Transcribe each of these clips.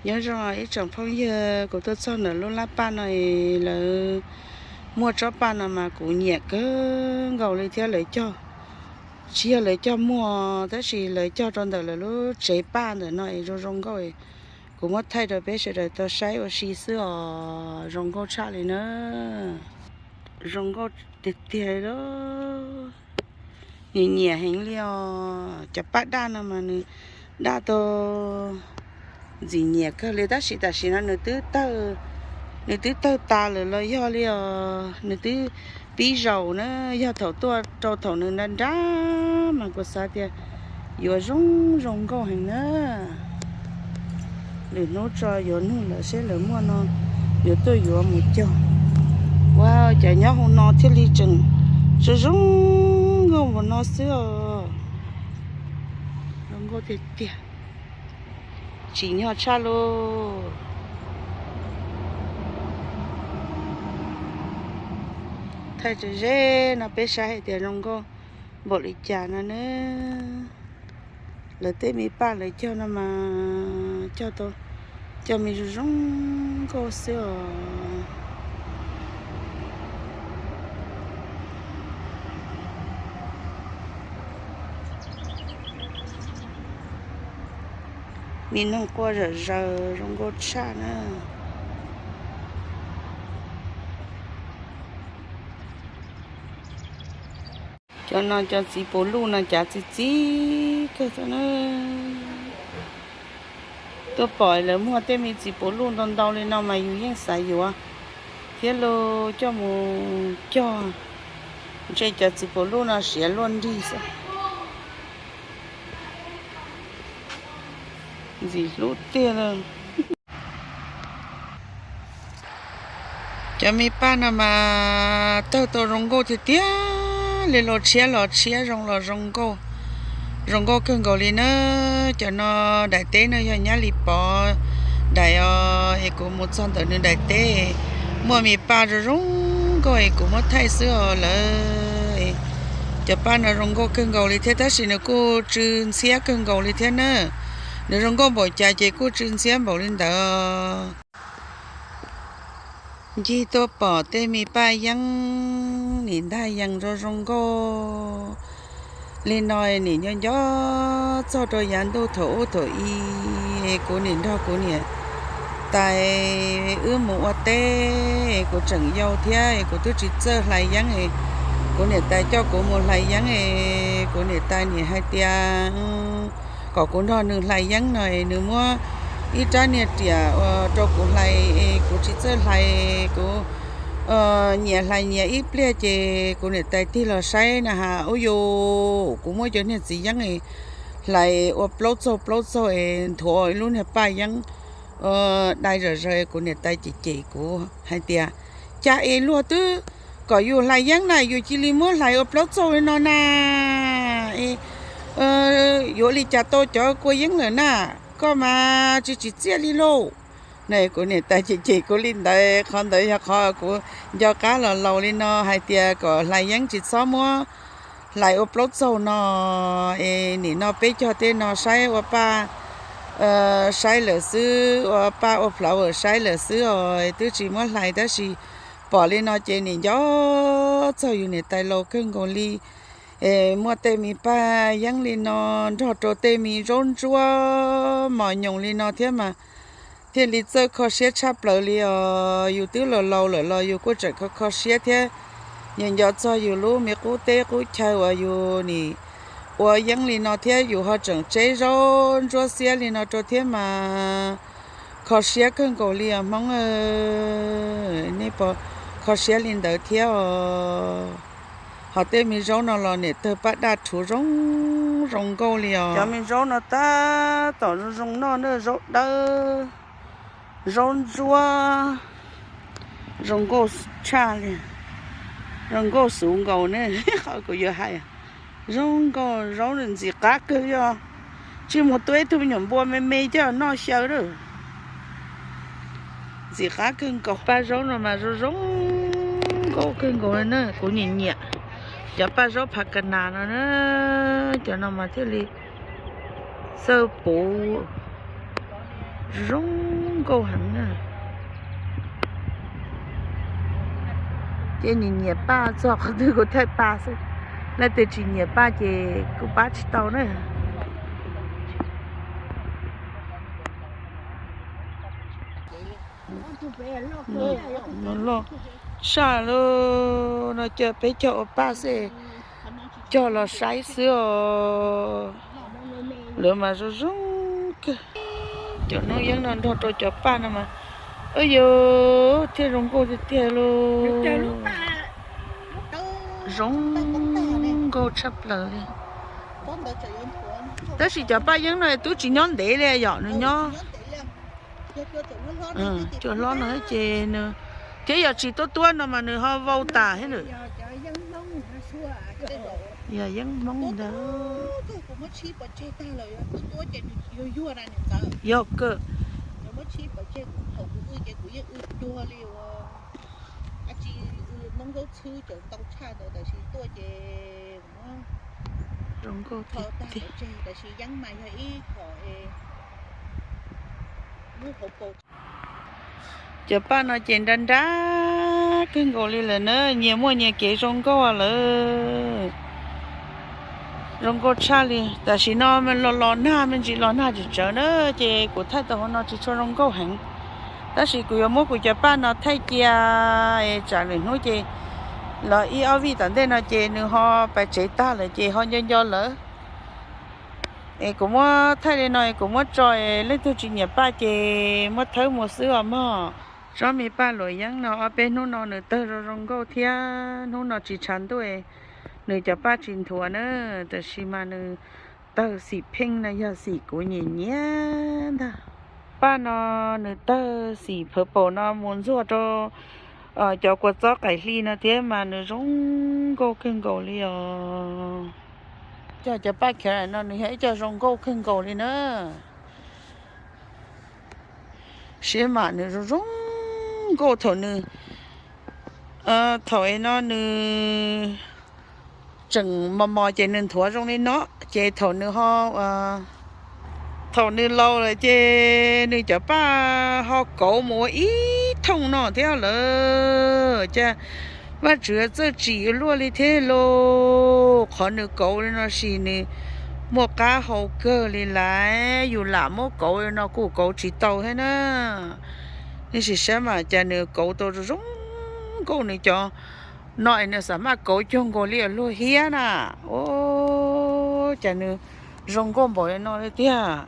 Nyob zoo ib tsoom phooj ywg, kuv tuaj txog ntawm lub lab paj no es lawv muaj tsob paj no mas kuv nyiam kawg nkaus li thiab. Lawv cog, tsis yog lawv cog muag tab sis lawv cog rau ntawm lawv lub tsev paj ntawm no es zoo zoo nkauj. Kuv muab thaij rau peb sawv daws tau saib ua si xwb os, zoo nkauj tshaj li na. Zoo nkauj tiag tiag li. Nyiam nyiam heev li os. Cov paj daj no mas nws daj tau ntxim nyiam kawg li tab sis tam sim no nws twb tawg, nws twb tawg tas lawm los yog li os, nws twb pib zaum na. Yog thaum tuaj rau thaum nws nrab nrab mas kuv xav tias yuav zoo zoo nkauj heev na. Lwm hnub tso yuav nug lawv seb lawv muaj no, yuav tuaj yuav mus cog. Ua cas nyob hauv no thiaj li tseem zoo zoo nkauj npaum no xwb os. Zoo nkauj tiag tiag, tsim nyog tshaj lauj. Thaij ze ze no peb saib hais tias zoo nkauj npaum li cas no na. Lawv tej me paj lawv cog no mas cog tau, cog me zoo zoo nkauj xwb os. Me noog quaj zom zaws zoo nkauj tshaj na. Cov no cov txiv puv luj no cav txi txiv kawg xwb na. Tuaj pom lawv muag tej me txiv puv luj ntau ntau li no mas yus yeej xav yuav thiab los coj mus cog. Ntshe cov txiv puv luj no siav luaj nrig xwb. Ntxim hlub tiag li. Cov me paj no mas tawg tau zoo nkauj tiag tiag li, los tshiab los tshiab, zoo los zoo nkauj, zoo nkauj kawg nkaus li na. Cov no daim teb no yog Nyab Lis Pov daim os, es kuv mus txog ntawm nws daim teb, muaj me paj zoo zoo nkauj es kuv muab thaij xwb os lawm. Cov paj no zoo nkauj kawg nkaus li thiab tab sis nws kuj tsw ntxhiab kawg nkaus li thiab na. Nws zoo nkauj npaum cas ces kuj tsw ntxhiab npaum li ntawd. Ncig tuaj pom tej me paj yeeb nim ntag yees zoo zoo nkauj li no, nim nco nco txog rau yav ntuj thaum ub thaum i, kuv nim nrog kuv niam tais wb mus ua teb, kuv tseem yau thiab kuv twb tsis txawj hlais yeeb, kuv niam tais coj kuv mus hlais yeeb, kuv niam tais nim hais tias kom kuv nrog nws hlais yeeb no, nws muab ib rab niag riam rau kuv hlais, kuv tsis txawj hlais, kuv nyias hlais nyias ib pliag ces kuv niam tais tig los saib na has, ub yuj, kuv muab cov niag txiv yeeb hlais ua plaub txaug plaub txaug es nthuav ib lub niag paj yeeb dai zom zaws, kuv niam tais cem cem kuv hais tias, cas es luag twb kom yus hlais yeeb na yus cia li muab hlais ua plaub txaug li no na, yuav li cas tau cov kua yeeb lawm na, koj mas tsis tsim txiaj li lauj. Na kuv niam tais cem cem kuv li ntawd, qhov ntawd yog qhov kuv nco qab los laus li no hais tias kom hlais yeeb tsis txhob muab hlais ua plaub txaug no. Es nim no peb cog tej no saib ua paj saib lawm xwb, ua paj ua flower saib lawm xwb os, twb tsis muab hlais tab sis pom li no ces nim nco txog yus niam tais laus kawg nkaus li. Es muaj tej me paj yeeb li no nrog rau tej me zaub ntsuab mos nyoos li no thiab mas thiaj li txawj kho siab tshaj plaws li os. Yus twb laus laus lawm los yus kuj tseem kho kho siab thiab. Nco nco txog yus lub me qub teb qub chaw uas yus nim ua yeeb li no thiab yus ho tseem tseb zaub ntsuab xiab li no rau thiab mas kho siab kawg nkaus li os Hmoob. Nej puas kho siab li ntawd thiab os? Ho tej me zaub no los niam tawg paj daj rhuv zoo zoo nkauj li os. Cov me zaub no tab tom zoo zoo noj na, zaub dawb, zaub ntsuab, zoo nkauj tshaj li, zoo nkauj xuv nkaus ne. Qhov kuv yuav hais, zoo nkauj zaub ntxim qab kawg, yog tsis mus tua ib tug me nyuam npua me me coj noj xyaw lawm. Ntxim qab kawg nkaus. Paj zaub no mas zoo zoo nkauj kawg nkaus li na, kuv nyiam nyiam cov paj zaub pha ka nas no na. Cov no mas thiaj li txawj puv Zoo nkauj heev na. Ces nyiam nyiam paj txog qhov twg kuv thaij paj xwb. Leej twg tsis nyiam paj ces kuv pab tsis tau na. Loj tshaj lauj, no coj peb cog ua paj xwb, cog los saib xwb os. Lawv mas zoo zoo kawg. Cov noob yeeb no nrog rau cov paj no mas, ub yuv, thiaj zoo nkauj tiag tiag lauj. Zoo nkauj tshaj plaws li. Tab sis cov paj yeeb no twb tsis nyob ntev li yom, nws nyob cua hlob no ces nws, thiab yog tsis tuab tuab no mas nws ho vau tas thiab lawm. Yog yeeb Hmoob ntawd. Yog kawg. Zoo nkauj tiag tiag. Cov paj no ces nra nra kawg nkaus li lawm na, nyias muaj nyias kev zoo nkauj lawm. Zoo nkauj tshaj li. Tam sim no los los nag, me ntsis los nag tsawv tsawv na, ces kuv thaij tau hauv no tsis tshua zoo nkauj heev. Tab sis kuv yuav muab kuv cov paj no thaij cia, tsam lwm hnub ces los ib ob vij tom ntej no ces nws ho pais tsev tag lawm ces ho nco nco lawv. Es kuv muab thaij li no es kuv muab tso, leej twg tsis nyiam paj ces muab thawb mus xwb os mog. Tsob me paj luam yeeb no ob peb hnub no nws tawg zoo zoo nkauj thiab hnub no tsis tshav ntuj, nws cov paj tsis nthuav na, tab sis mas nws tawg xim pheej no yog xim kuv nyiam nyiam ntag. Paj no nws tawg xim purple no mus ntxuag rau cov kua txob qaim hli no thiab mas nws zoo nkauj kawg nkaus li os. Cov, cov paj khiav no nws yog ib co zoo nkauj kawg nkaus li na. Siab mam nws zoo zoo nkauj thaum nws, thaum no nws tseem mos mos ces nws nthuav zoo li no, ces thaum nws ho, thaum nws laus lawm ces nws cov paj ho kauv mus ua ib thooj no thiab lawm. Cas Vajtswv txawj tsim luaj li thiab lauj, qhov nws kauv li no sis nws muaj qab hau kawg li lawm, yus lam muab kauv li no kuj kauv tsis tau thiab na. Nej sim saib mas cas nws kauv tau zoo zoo nkauj, nws cov no es nws xam maj kauv cuag nkaus li luag hiab na. Ub, cas nws zoo nkauj npaum li no li tiag.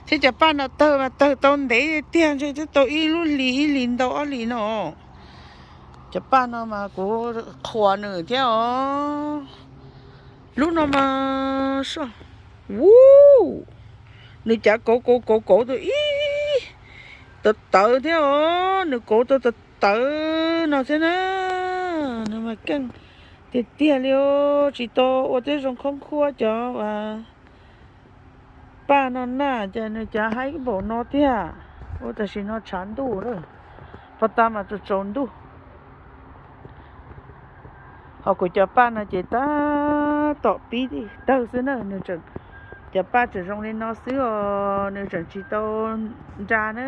Thiab cov paj no tawg mas tawg tau ntev tiag, ntshe twb tau ib lub hlis ib hlis ntau ob hlis no. Cov paj no mas kuv qhuas nws thiab os. Lub no mas, ub, nws cav kauv kauv kauv kauv tau ib tawv tawv thiab os, nws kauv tau tawv tawv no thiab na. Nws mas keej tiag tiag li os, tsis tau ua tej zoo khoob khuab cov paj no na, ces nws cav haib npaum no tiag. Ua tam sim no tshav ntuj lawm, pov tas mas tsaus tsaus ntuj. Ho kuv cov paj no ces tab tom pib tawg xwb na, nws tseem, cov paj tseem zoo li no xwb os, nws tseem tsis tau nra na.